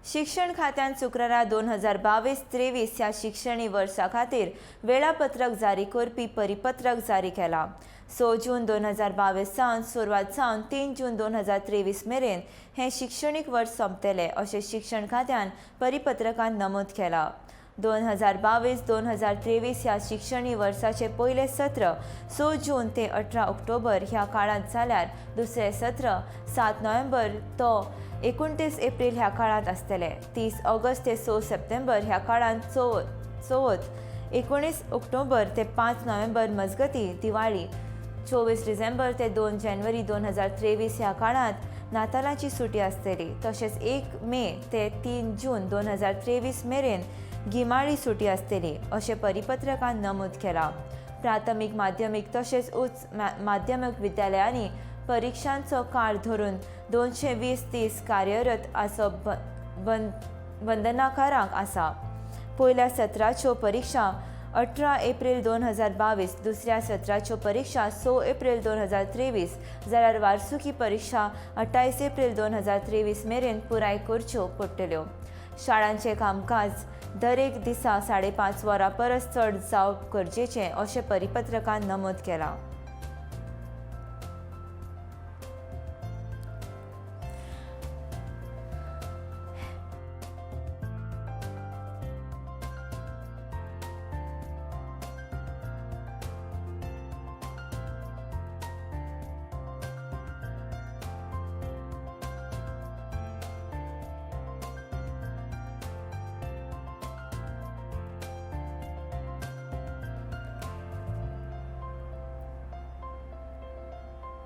शिक्षण खात्यान शुक्रारा 2022-23 ह्या शिक्षणीक वर्सा खातीर वेळापत्रक जारी करपी परिपत्रक जारी केला. 6 जून 2022 सावन सुरवात जावन 3 जून 2023 मेरेन हें शिक्षणीक वर्स सोंपतलें, अशें शिक्षण खात्यान परिपत्रकांत नमूद केलां. 2022-2023 ह्या शिक्षणीक वर्साचें पयलें सत्र 6 जून ते 18 ऑक्टोबर ह्या काळांत, जाल्यार दुसरें सत्र 7 नोव्हेंबर तो 29 एप्रील ह्या काळांत आसतलें. 30 ऑगस्ट ते 6 सप्टेंबर ह्या काळांत चवथ, 19 ऑक्टोबर ते 5 नोव्हेंबर मजगती दिवाळी, 24 डिसेंबर ते 2 जानेवारी 2023 ह्या काळांत नातालाची सुटी आसतली. तशेंच 1 मे ते 3 जून 2023 मेरेन गिमाळी सुटी आसतली, अशें परिपत्रकान नमूद केलां. प्राथमीक, माध्यमीक तशेंच उच्च माध्यमीक विद्यालयांनी परिक्षांचो काळ धरून 220 दीस कार्यरत आसप बंधनकारक आसा. पयल्या सत्राच्यो परिक्षा 18 एप्रील 2022, दुसऱ्या सत्राच्यो परिक्षा 6 एप्रील 2023, जाल्यार वार्सुकी परिक्षा 28 एप्रील 2023 मेरेन पुराय करच्यो पडटल्यो. शाळांचें कामकाज दरेक दिसा 5.5 वरां परस चड जावप गरजेचें, अशें परिपत्रकान नमूद केलां.